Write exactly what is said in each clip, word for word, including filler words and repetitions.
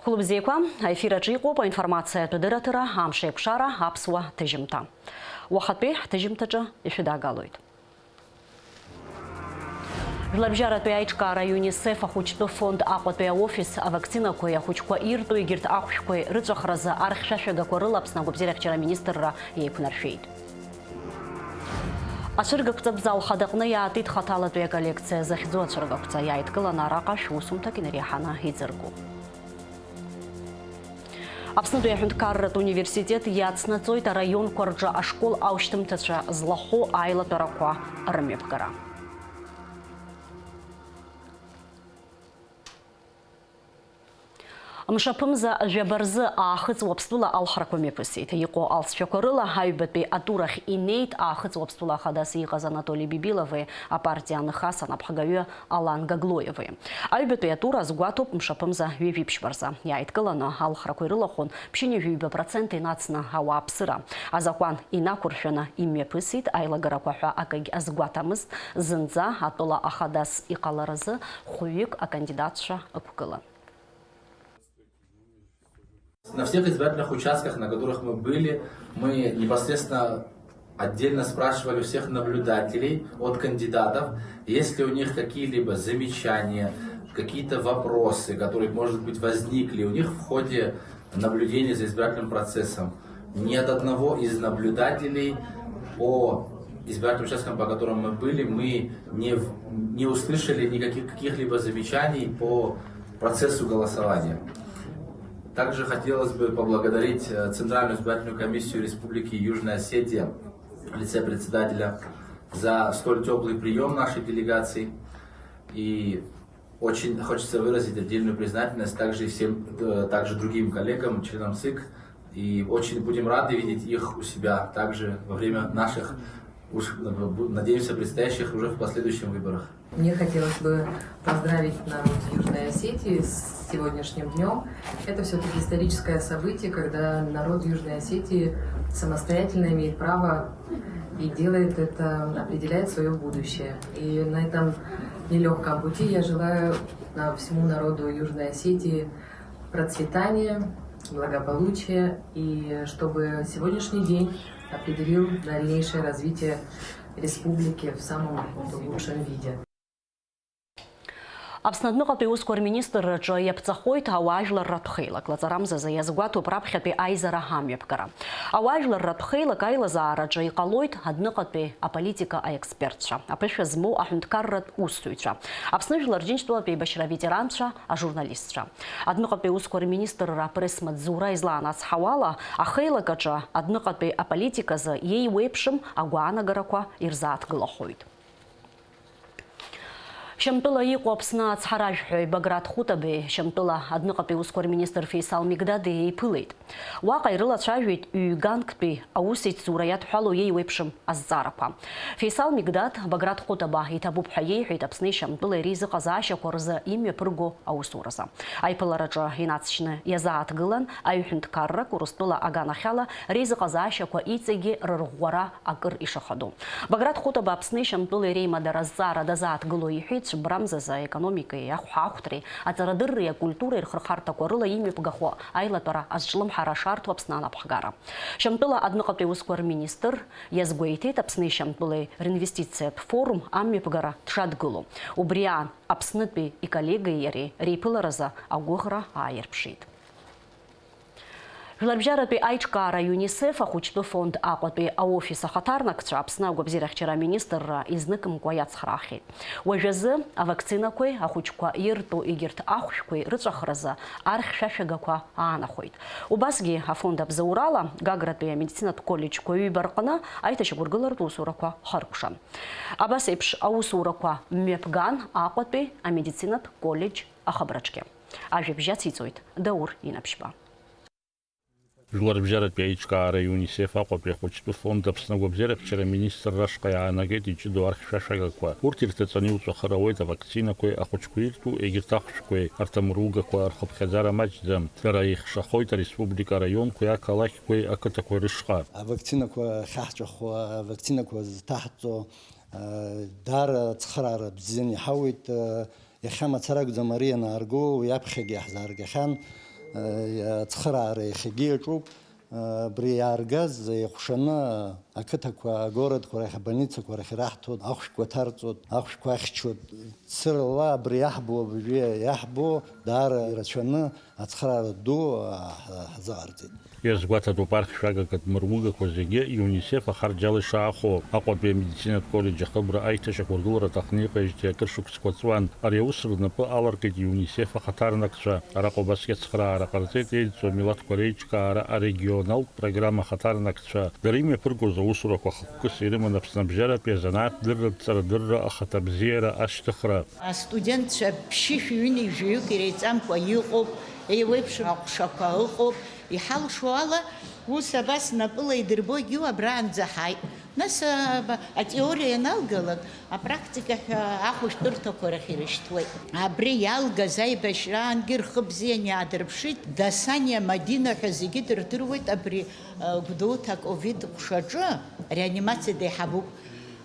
Хәылбзиақәа, аефир аҿы иҟоуп аинформациатә дырраҭара, амш еиқәшара, аԥсуа ҭыжьымҭа. Уахатәи ҳҭыжьымҭаҿы ишәыдагалоит. Жәларбжьаратәи аиҿкаара ЮНИСЕФ ахәыҷтәы фонд Аҟәатәи аофис авакцинақәеи ахәыҷқәа иртәу егьырҭ ахәшәқәеи рыҵәахразы архьшәашәагақәа рыла Аԥсны агәабзиарахьчара аминистрра еиқәнаршәеит. Ацәыргақәҵатә зал хадаҟны иаатит хаҭалатәи аколлекциа захьӡу ацәыргақәҵа, иааидкыланы араҟа шәусумҭак инареиҳаны иӡыргоуп. Аԥснытәи аҳәынҭқарратә университет иацнаҵоит араионқәа рҿы ашкол аушьҭымҭацәа злахәу аилатәарақәа рымҩаԥгара. Мшаԥымза жәаба рзы Аахыҵ Уаԥстәыла алхрақәа мҩаԥысит. Иҟоу алҵшәақәа рыла аҩбатәи атурахь инеит Аахыҵ Уаԥстәыла ахадас иҟаз Анатоли Бибилови апартиа Ныхас анапхгаҩы Алан Гаглоевы. Аҩбатәи атур азгәаҭоуп мшаԥымза ҩажәи ԥшьба рзы. Иааидкыланы алхрақәа ирылахәын ԥшьынҩажәи ҩба процент инацны ауааԥсыра. Азакәан инақәыршәаны имҩаԥысит, аилагарақәа ҳәа акагь азгәаҭамызт, зынӡа атәыла ахадас иҟаларазы хәҩык акандидатцәа ықәгылан. На всех избирательных участках, на которых мы были, мы непосредственно отдельно спрашивали всех наблюдателей от кандидатов, есть ли у них какие-либо замечания, какие-то вопросы, которые, может быть, возникли у них в ходе наблюдения за избирательным процессом. Ни от одного из наблюдателей по избирательным участкам, по которым мы были, мы не, в- не услышали никаких каких-либо замечаний по процессу голосования. Также хотелось бы поблагодарить э, Центральную избирательную комиссию Республики Южная Осетия в лице председателя за столь теплый прием нашей делегации. И очень хочется выразить отдельную признательность также и всем, э, также другим коллегам, членам ЦИК. И очень будем рады видеть их у себя также во время наших, уж, э, бу- надеемся, предстоящих уже в последующем выборах. Мне хотелось бы поздравить народ Южной Осетии с сегодняшним днем. Это все-таки историческое событие, когда народ Южной Осетии самостоятельно имеет право и делает это, определяет свое будущее. И на этом нелегком пути я желаю а, всему народу Южной Осетии процветания, благополучия, и чтобы сегодняшний день определил дальнейшее развитие республики в самом лучшем виде. Аԥсны адәныҟатәи аусқәа рминистрраҿы иаԥҵахоит ауаажәлар рратә хеилак. Лаҵарамзазы иазгәаҭоуп раԥхьатәи аизара амҩаԥгара. Ауаажәлар рратә хеилак аилазаараҿы иҟалоит адәныҟатәи аполитика аекспертцәа, аԥышәа змоу аҳәынҭқарратә усзуҩцәа, Аԥсны Жәлар Џьынџьтәылатә еибашьра аветеранцәа, ажурналистцәа. Адәныҟатәи аусқәа рминистрра апресс-маҵзура излаанацҳауала, ахеилак аҿы адәныҟатәи аполитиказы иеиуеиԥшым агәаанагарақәа ирзааҭгылахоит. Шьамтәыла иҟоу Аԥсны ацҳаражәҳәаҩ Баграт Хәытабеи Шьамтәыла адәныҟатәи аусқәа рминистр Феисал Мигдади еиԥылеит. Уаҟа ирылацәажәеит ҩганктәи аусеицура иадҳәалоу иеиуеиԥшым азҵаарақәа. Феисал Мигдад Баграт Хәытаба иҭабуп ҳәа иеиҳәеит Аԥсни Шьамтәылеи реизыҟазаашьақәа рзы имҩаԥырго аусуразы. Аиԥылараҿы инаҵшьны иазааҭгылан аҩ-ҳәынҭқаррак Урыстәыла аганахьала реизыҟазаашьақәа иҵегьы рырӷәӷәара акыр ишахадоу. Баграт Хәытаба Аԥсни Шьамтәылеи реимадара азҵаара дазааҭгыло иҳәеит цәыббрамзазы аекономикеи ахәҳахәҭреи, аҵарадырреи акультуреи рхырхарҭақәа рыла имҩаԥгахо аилатәара азҿлымҳара шарҭо Аԥсны анапхгара. Шьамтәыла адәныҟатәи аусқәа рминистр иазгәеиҭеит Аԥсни Шьамтәылеи ринвестициатә форум амҩаԥгара дшадгылоу. Убри аан, Аԥснытәи иколлегеи иареи реиԥыларазы агәыӷра ааирԥшит. Жәларбжьаратәи аиҿкаара ЮНИСЕФ ахәыҷтәы фонд Аҟәатәи аофис ахаҭарнакцәа Аԥсны агәабзиарахьчара аминистрра изныкымкәа иацхраахьеит. Уажәазы авакцинақәеи ахәыҷқәа иртәу егьырҭ ахәшәқәеи рыҵәахразы архьшәашәагақәа аанахәеит. Убасгьы афонд абзоурала Гагратәи амедицинатә коллеџьқәа ҩба рҟны аиҭашьақәыргыларатә усурақәа харкәшан. Абас еиԥш аусурақәа мҩаԥган Аҟәатәи амедицинатә коллеџь ахыбраҿгьы. Ажәабжь ациҵоит Даур Инаԥшьба. Жәларбжьаратәи аиҿкаара ЮНИСЕФ Аҟәатәи ахәыҷтәы фонд Аԥсны агәабзиарахьчара аминистрра ашҟа иаанагеит иҷыдоу архьшәашәагақәа. Урҭ ирҭаҵаны иуҵәахыр ауеит авакцинақәеи ахәыҷқәа иртәу егьырҭ ахәшәқәеи, арҭ амругақәа рхыԥхьаӡара маҷӡам. Дара еихшахоит ареспублика араионқәеи ақалақьқәеи ақыҭақәеи рышҟа. Авакцинақәа ахьаҳҵәахуа, авакцинақәа зҭаҳҵо, даара ацхыраара бзианы иҳауеит. Иахьа мацара акәӡам ари ианаарго, уи аԥхьагьы иаҳзааргахьан. Ацхыраара иахьагьы иаҿуп. Абри иааргаз еихәшаны ақыҭақәа, агородқәа рахь, абольницақәа рахь ираҳҭоит, ахәшәқәа ҭарҵоит, ахәшәқәа ахьчоит. Цырала абри иаҳбо, абыржәы иаҳбо даара ирацәаны ацхыраара ду ҳзаҟарҵеит. Иазгәаҭатәуп, архьшәагак адмыргәыгақәа зегьы ЮНИСЕФ ахарџьала ишаахо. Аҟәатәи амедицинатә коллеџь ахыбра аиҭашьақәыргылара аҭахны иҟеижьҭеи акыр шықәсқәа ҵуан. Ари аус рнапы аларкит ЮНИСЕФ ахаҭарнакцәа. Араҟа убасгьы ацхыраара ҟарҵеит еидҵоу амилаҭқәа реиҿкаара арегионалтә программа ахаҭарнакцәа. Дара имҩаԥыргоз аусурақәа хықәкыс ирыман Аԥсны абжьаратәи азанааҭ дырратә ҵарадырра ахаҭа бзиара ашьҭыхра. Астудентцәа ԥшьышәи ҩынҩажәаҩык иреиҵамкәа иҟоуп, еиуеиԥшым аҟәшақәа ыҟоуп. Иҳалшо ала, ус абас напыла идырбогьы абраанӡа ҳааит. Нас, а, ба-, атеориа ианалгалак, апрактика ҳәа ахәышәтәырҭақәа рахь ирышьҭуеит. Абри иалгаз аибашьраангьы рхы бзиан иаадырԥшит. Дасаниа Мадина ҳәа зегьы дырдыруеит, абри, а, Гәдоуҭа аковид ҟәшаҿы реанимациа деиҳабуп.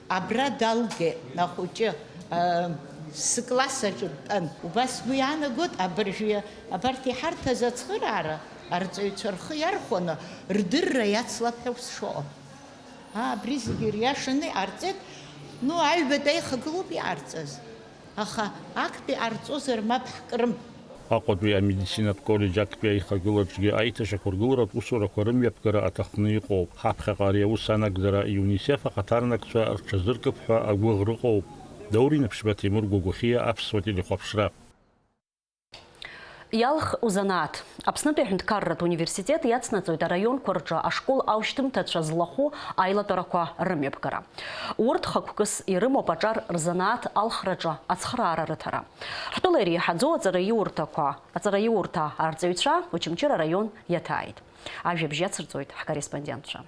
Абра далгеит ахәыҷы, а, сыкласс аҿы дтәан. Убас сгәы иаанагоит, абыржәы абарҭ иҳарҭаз ацхыраара арҵаҩцәа рхы иархәаны рдырра иацлап ҳәа ус шыҟоу. Аа, абри зегьы ириашаны иҟарҵеит. Ну, аҩбатәи аихагылоуп иҟарҵаз. Аха актәи ҟарҵозар мап ҳкрым. Аҟәатәи амедицинатә коллеџь актәи аихагылаҿгьы аиҭашьақәыргыларатә усурақәа рымҩаԥгара аҭахны иҟоуп. Ҳаԥхьаҟа ари аус анагӡара ЮНИСЕФ ахаҭарнакцәа рҽазыркып ҳәа агәыӷра ыҟоуп. Даур Инаԥшьба, Ҭемыр Гәагәахиа, Аԥсуа телехәаԥшра. Иалх узанааҭ. Аԥснытәи аҳәынҭқарратә университет иацнаҵоит араионқәа рҿы ашкол аушьҭымҭацәа злахәу аилатәарақәа рымҩаԥгара. Урҭ хықәкыс ирымоуп аҿар рзанааҭ алхраҿы ацхыраара рыҭара. Ҳтәыла иреиҳаӡоу аҵараиурҭақәа, аҵараиурҭа арҵаҩцәа Очамчыра араион иаҭааит. Ажәабжь иацырҵоит ҳкорреспондентцәа.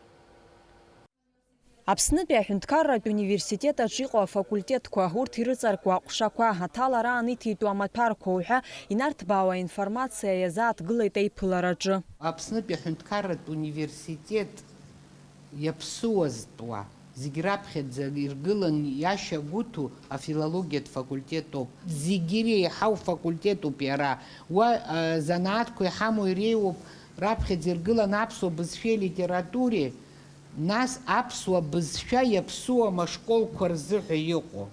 Аԥснытәи аҳәынҭқарратә университет аҿы иҟоу афакультетқәа, урҭ ирыҵаркуа аҟәшақәа, аҭалара аан иҭитәу амаҭәарқәа уҳәа инарҭбаауа аинформациа иазааҭгылеит аиԥылараҿы. Аԥснытәи аҳәынҭқарратә университет иаԥсуазтәуа, зегь раԥхьаӡа иргылан иашьа гәыҭу афилологиатә факультет ауп. Зегь иреиҳау факультетуп иара. Уа, а, занааҭқәа иҳамоу иреиуоуп, раԥхьаӡа иргылан аԥсуа бызшәеи литературеи, нас аԥсуа бызшәа иаԥсуам ашколқәа рзы ҳәа иҟоу.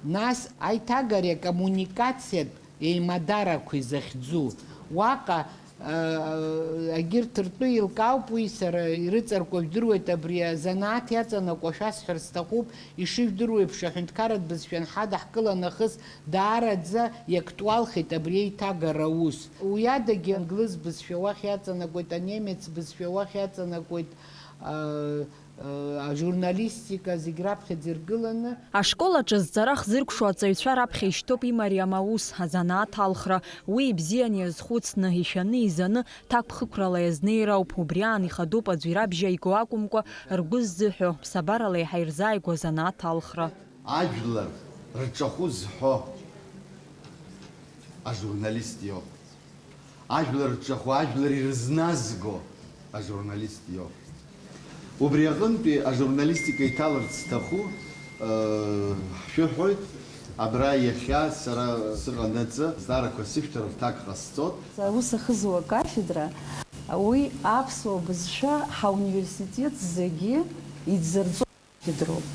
Нас аиҭагареи акоммуникациатә еимадарақәеи захьӡу. Уаҟа, э, егьырҭ ртәы еилкаауп, уи сара ирыҵаркуа жәдыруеит, абри азанааҭ иаҵанакуа шәасҳәар сҭахуп, ишыжәдыруа еиԥш, аҳәынҭқарратә бызшәа анҳадаҳкыла нахыс даараӡа иактуалхеит абри аиҭагара аус. Уи адагьы англыз бызшәа уахь иаҵанакуеит, анемец бызшәа уахь иаҵанакуеит, а, а, ажурналистика зегь раԥхьаӡа иргыланы. Ашкол аҿы зҵара хзыркәшо аҵаҩцәа раԥхьа ишьҭоуп имариам аус, азанааҭ алхра. Уи ибзиан иазхәыцны, ишәаны, изаны, ҭакԥхықәрала иазнеира ауп. Убри аан ихадоуп аӡә ирабжьа иго акәымкәа, ргәы ззыҳәо, ԥсабарала еиҳа ирзааигәоу азанааҭ алхра. Ажәлар рҿахәы зҳәо ажурналист иоуп. Ажәлар рҿахәы, ажәлар ирызназго ажурналист иоуп. Убри аҟынтәи ажурналистика иҭаларц сҭаху, э, ҳшәыҳәоит, абра иахьа сара сыҟанаҵы, азҵаарақәа сышәҭароуп, ҭак ҟасҵоит. Аус ахызуа акафедра, уи аԥсуа бызшәа ҳауниверситет зегьы идзырҵо. Идыруп.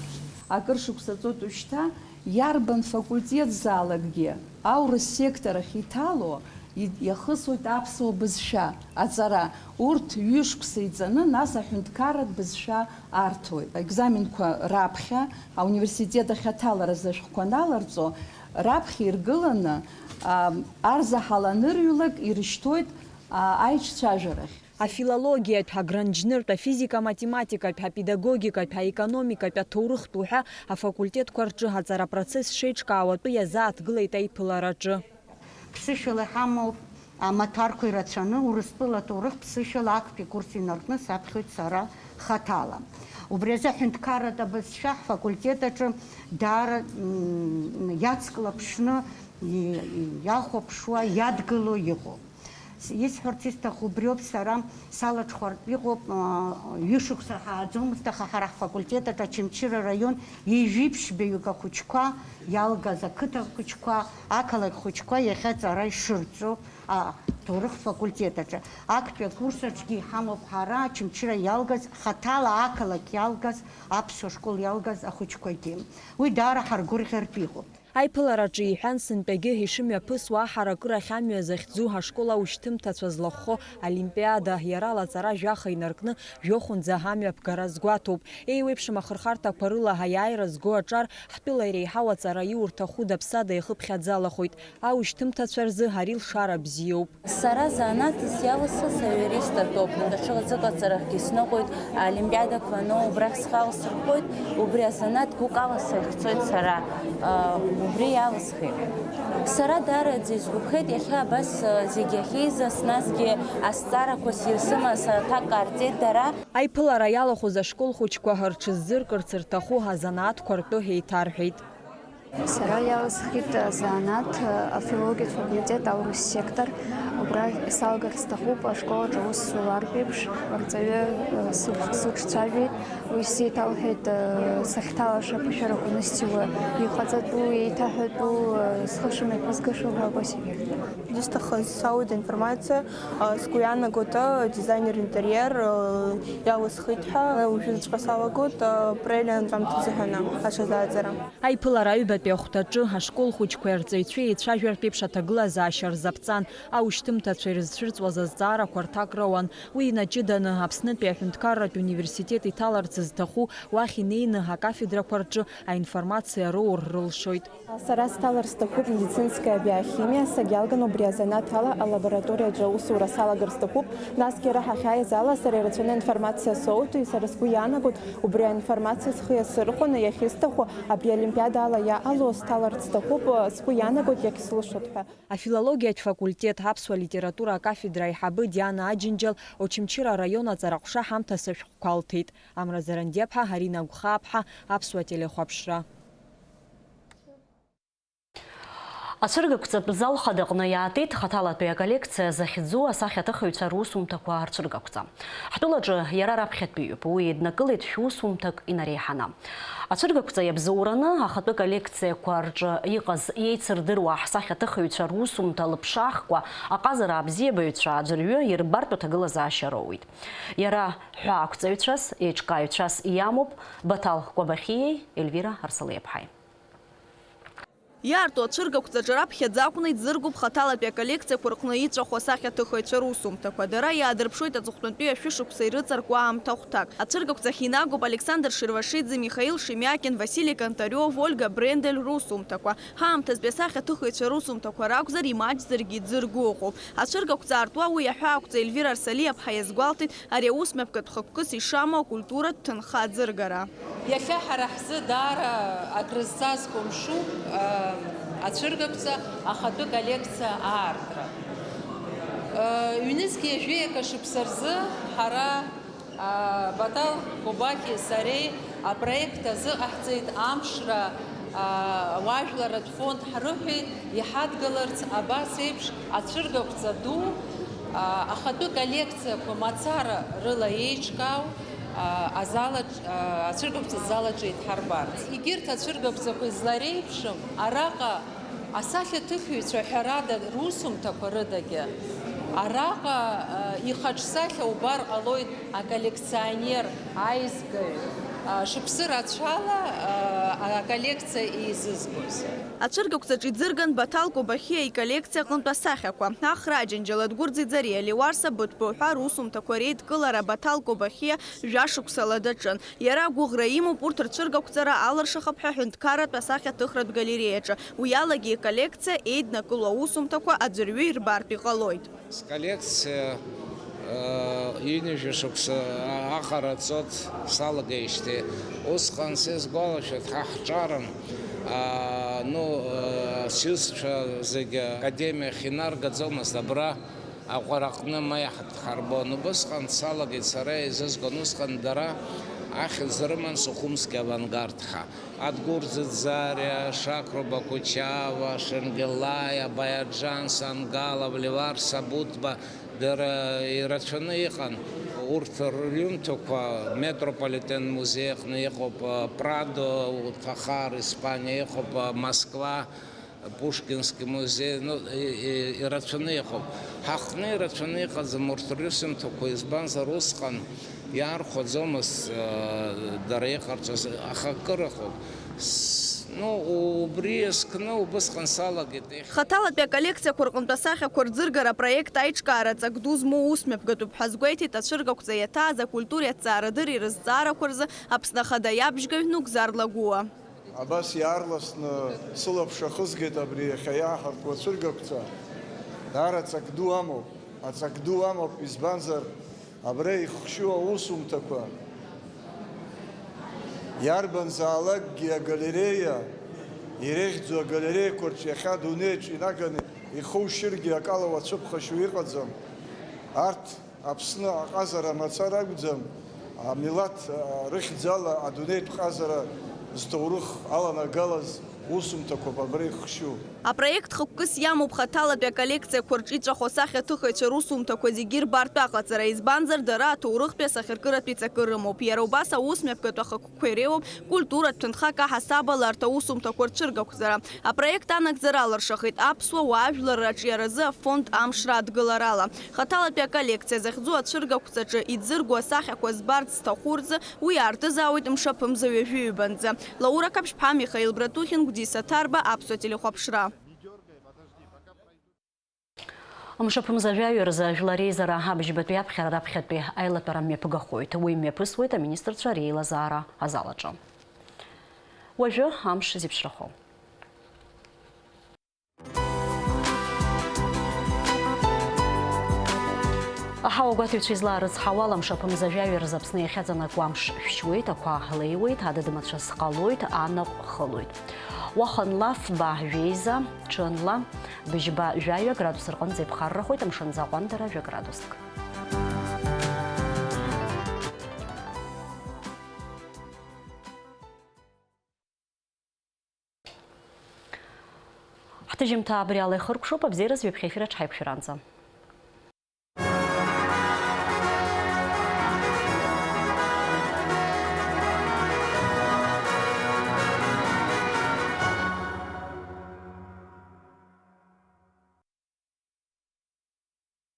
Акыр шықәса ҵоит уажәшьҭа, иарбан факультетзаалакгьы аурыс сектор ахь иҭало, и-, иахысуеит аԥсуа бызшәа аҵара. Урҭ ҩышықәса иҵаны, нас аҳәынҭқарратә бызшәа арҭоит. Аекзаменқәа раԥхьа, ауниверситет ахь аҭаларазы ашәҟәқәа аналарҵо, раԥхьа иргыланы, а, арзаҳал анырҩлак ирышьҭоит, а, аиҿцәажәарахь. Афилологиатә, агранџьныртә, афизика-математикатә, апедагогикатә, аекономикатә, аҭоурыхтә уҳәа афакультетқәа рҿы аҵара апроцесс шеиҿкаауа атәы иазааҭгылеит аиԥылараҿы. Ԥсышәала иҳамоуп амаҭәарқәа ирацәаны, Урыстәыла аҭоурых ԥсышәала актәи курс инаркны саԥхьоит сара хаҭала. Убри азы аҳәынҭқарратә абызшәа ҳфакультет аҿы даара, м, иацклаԥшны, и-, иахәаԥшуа, иадгыло иҟоуп. Исҳәарц исҭаху убриоуп, сара салаҽхәартә иҟоуп, аа, ҩышықәса ҳааӡомызт, аха ҳара ҳфакультет аҿы Очамчыра араион ҩажәи ԥшьбаҩык ахәыҷқәа иалгаз ақыҭа хәыҷқәа, ақалақь хәыҷқәа иахьа аҵара ишырҵо, а, Ҭоурых факультет аҿы актәи акурс аҿгьы иҳамоуп ҳара Очамчыра иалгаз, хаҭала ақалақь иалгаз, аԥсуа школ иалгаз ахәыҷқәагьы. Уи даара ҳаргәырӷьартә иҟоуп. Аиԥылараҿы иҳәан, сынтәагьы ишымҩаԥысуа аҳаракыра ахьамҩа захьӡу ашкол аушьҭымҭацәа злахәхо олимпиада, иара лаҵара жәаха инаркны жәохәынӡа амҩаԥгара азгәаҭоуп. Еиуеиԥшым ахырхарҭақәа рыла аиааира зго аҿар ҳтәыла иреиҳау аҵараиурҭа хәыда-ԥсада иахыԥхьаӡалахоит. Аушьҭымҭацәа рзы ари лшара бзиоуп. Сара занааҭс иаласхыз аиуристатәоуп. Даҽа зыҟаҵарахьгьы сныҟәоит, олимпиадақәа ану, убрахь схы алсырхоит, убри азанааҭ гәыкала сахьцоит сара, а, убри иаласхеит. Сара даараӡа исгәаԥхеит иахьа абас, а, зегь ахьеизас, насгьы азҵаарақәа сирсымаз аҭак ҟарҵеит дара. Аиԥылара иалахәыз ашкол хәыҷқәа рҽыззыркырц рҭаху азанааҭқәа ртәы еиҭарҳәеит. Сара иаласхит азанааҭ, афилологиатә факультет аурыс сектор. Убра салгар сҭахуп ашкол аҿы аус зулартә еиԥш, арҵаҩы, э, сыгә-, сыҿцәажәеит. Уи сеиҭалҳәеит, э, сахьҭалаша аԥышәарақәа анысҵиуа иҟаҵатәу, еиҭаҳәатәу, э, схы шымҩаԥызгаша ҳәа убас егьырҭ. Исҭахыз сауит аинформациа, э, сгәы иаанагоит, э, дизайнер интериер, э, иалысхит ҳәа. Уажәыҵәҟьа салагоит, э, апрель анҵәамҭа азыҳәаны аҽазааӡара. Аиԥылара аҩбатәи ахәҭаҿы ашкол хәыҷқәеи арҵаҩцәеи еицәажәартә еиԥш аҭагылазаашьа рзаԥҵан. Аушьҭымҭацәа ирызцәырҵуаз азҵаарақәа рҭак роуан. Уи инаҷыданы, Аԥснытәи аҳәынҭқарратә университет иҭаларц зҭаху уахь инеины акафедрақәа рҿы аинформациа роур рылшоит. Сара сҭалар сҭахуп медицинская биохимиа, сагьалган убри азанааҭ ала алабораториаҿы аусура салагар сҭахуп, насгьы ара ҳахьааиз ала сара ирацәаны аинформациа соуит, уи сара сгәы иаанагоит, убри аинформациа схы иасырхәаны иахьысҭаху абри аолимпиада ала иаҟало сҭаларц сҭахуп, сгәы иаанагоит иагьсылшоит ҳәа. Афилологиатә факультет аԥсуа литература акафедра аиҳабы Диана Аџьынџьал Очамчыра араион аҵараҟәша ҳамҭас ашәҟәқәа алҭеит. Амра Зарандиаԥҳа, Арина Гәхааԥҳа, Аԥсуа телехәаԥшра. Ацәыргақәҵатә зал хадаҟны иаатит хаҭалатәи аколлекциа захьӡу асахьаҭыхыҩцәа русумҭақәа рцәыргақәҵа. Ҳтәылаҿы иара раԥхьатәиуп, уи иднакылеит шәусумҭак инареиҳаны. Ацәыргақәҵа иабзоураны ахатәы коллекциақәа рҿы иҟаз иеицырдыруа ҳсахьаҭыхыҩцәа русумҭа лыԥшаахқәа аҟазара абзиабаҩцәа аӡәырҩы ирбартә аҭагылазаашьа роуеит. Иара ҳәаақәҵаҩцәас, еиҿкааҩцәас иамоуп Баҭал Кәабахиеи Ельвира Арсалиаԥҳаи. Иаарту ацәыргақәҵаҿы раԥхьаӡа акәны иӡыргоуп хаҭалатәи аколлекциақәа рҟны иҵәаху асахьаҭыхыҩцәа русумҭақәа. Дара иаадырԥшуеит аҵыхәтәантәи ашәышықәса ирыҵаркуа аамҭа хәҭак. Ацәыргақәҵахь инагоуп Александр Шервашиӡе, Михаил Шемиакин, Василий Контариов, Ольга Брендель русумҭақәа. Ҳаамҭазтәи асахьаҭыхыҩцәа русумҭақәа ракәзар, имаҷзаргьы иӡыргәыӷуп. Ацәыргақәҵа аартуа уи аҳәаақәҵа Ельвира Арсалиаԥҳа иазгәалҭеит, ари аус мҩаԥгатә хықәкыс ишамоу акультуратә ҭынха аӡыргара. Иахьа ҳара ҳзы даара акрызҵазкуа мшуп, а, ацәыргақәҵа ахатәы коллекциа аартра. А, ҩнызқьи жәеи акы шықәса рзы ҳара, а, Батал Кобахьи сареи апроект азыҟаҳҵеит, амшра, а, уаажәларратә фонд ҳрыҳәеит иҳадгыларц абас еиԥш ацәыргақәҵа ду, а, ахатәы коллекциақәа мацара рыла еиҿкаау, а, азал аҿ-, а, ацәыргақәҵа азал аҿы идҳарбарц. Егьырҭ ацәыргақәҵақәа излареиԥшым, араҟа асахьаҭыхҩцәа ҳәарада русумҭақәа рыдагьы, араҟа, а, ихаҿсахьа убар ҟалоит аколлекционер, аизгаҩ, а, шықәсы рацәала, а, аколлекциа еизызгоз. Ацәыргақәҵаҿ иӡырган Баҭал Кобахьиа иколлекциа аҟынтә асахьақәа. Ахра Аџьынџьал, Адгәыр Ӡиӡариа, Леуарса Быҭәба уҳәа русумҭақәа реидкылара Баҭал Кобахьиа жәашықәсала даҿын. Иара агәыӷра имоуп урҭ рцәыргақәҵара алыршахап ҳәа аҳәынҭқарратә асахьаҭыхратә галереиаҿы. Уи алагьы иколлекциа еиднакыло аусумҭақәа аӡәырҩы ирбартә иҟалоит. Сколлекциа, э, ҩынҩажәа шықәса аҟара ҵоит салагеижьҭеи. Усҟан сизгәалашәоит, ҳа ҳҿарым, а, ну, э, сҩызцәа зегьы академиахь инаргаӡомызт, абра аҟәараҟны ма иаҳ-, дҳарбон. Убысҟан салагеит сара еизызгон, усҟан дара ахьӡ рыман Сухумский авангард ҳәа. Адгәыр Ӡиӡариа, Шакру Бакучава, Шенгелаи, Абаиаџан Сангалов, Леуарса Быҭәба, дара ирацәаны иҟан. Урҭ рҩымҭақәа Метрополитен музеи аҟны иҟоуп, Прадо, Ҭахар, Испаниа иҟоуп, Москва. Пушкинский музеи, ну, и, и, ирацәаны иҟоуп. Ҳаҟны ирацәаны иҟаӡам урҭ русумҭақәа, избанзар, усҟан иаархәаӡомызт, э, дара иҟарҵаз, аха акыр ыҟоуп. С-, ну, убри иазкны убысҟан салагеит. Хаҭалатәи аколлекциақәа рҟынтә асахьақәа рӡыргара апроект аиҿкаара ҵак ду змоу усмҩаԥгатәуп ҳәа азгәеиҭеит ацәыргақәҵа иаҭааз акультуреи аҭҵаарадырреи рызҵаарақәа рзы Аԥсны Ахада иабжьгаҩ Нугзар Лагәыуа. Абас иаарласны сылаԥш ахызгеит абри иахьа иааҳарту ацәыргақәҵа. Даара ҵак ду амоуп, аҵак ду амоуп, избанзар, абра ихшьу аусумҭақәа, иарбанзаалакгьы агалереиа, иреиӷьӡоу агалереиақәа рҿы иахьа адунеиаҿ инаганы ихушьыргьы акала уацәыԥхашьо иҟаӡам. Арҭ Аԥсны аҟазара мацара акәӡам, амилаҭ, а, рыхьӡала адунеитә ҟазара зҭоурых аланагалаз усумҭақәоуп абра ихшьу. Апроект хықәкыс иамоуп хаҭалатәи аколлекциақәа рҿы иҵәаху асахьаҭыхыҩцәа русумҭақәа зегьы рбартә аҟаҵара, избанзар, дара аҭоурыхтәи асахьаркыратәи ҵакы рымоуп. Иара убас аусмҩаԥгатә ахықәкқәа иреиуоуп культуратә ҭынхак аҳасабала арҭ аусумҭақәа рцәыргақәҵара. Апроект анагӡара алыршахеит аԥсуа уаа жәлар рыҿиаразы афонд Амшра адгыларала. Хаҭалатәи аколлекциа захьӡу ацәыргақәҵаҿы иӡыргоу асахьақәа збарц зҭаху рзы уи аартызаауеит мшаԥымза ҩажәи ҩбанӡа. Лаура Қаԥшьԥҳа, Михаил Братухин, Гәдиса Ҭарба, Аԥсуа телехәаԥшра. Мшаԥымза жәаҩа рзы Жәлар Реизара абыжьбатәи аԥхьара раԥхьатәи аилатәара мҩаԥгахоит. Уи мҩаԥысуеит аминистрцәа реилазаара азал аҿы. Уажәы амш зеиԥшрахо. Аҳауагәаҭаҩцәа излаарыцҳауа ала, мшаԥымза жәаҩа рзы Аԥсны иахьаҵанакуа амш шәшьуеит, ақәа леиуеит, адыдмацәа сҟалоит, анаҟә хылоит. Уахынла фба жәеиза, ҽынла быжьба жәаҩа градус рҟынӡа иԥхаррахоит, амшынӡы аҟәандара жәа градуск. Ҳҭыжьымҭа абри ала ихыркәшоуп, абзиараз ҩаԥхьа ефир аҿы ҳаиқәшәаранӡа.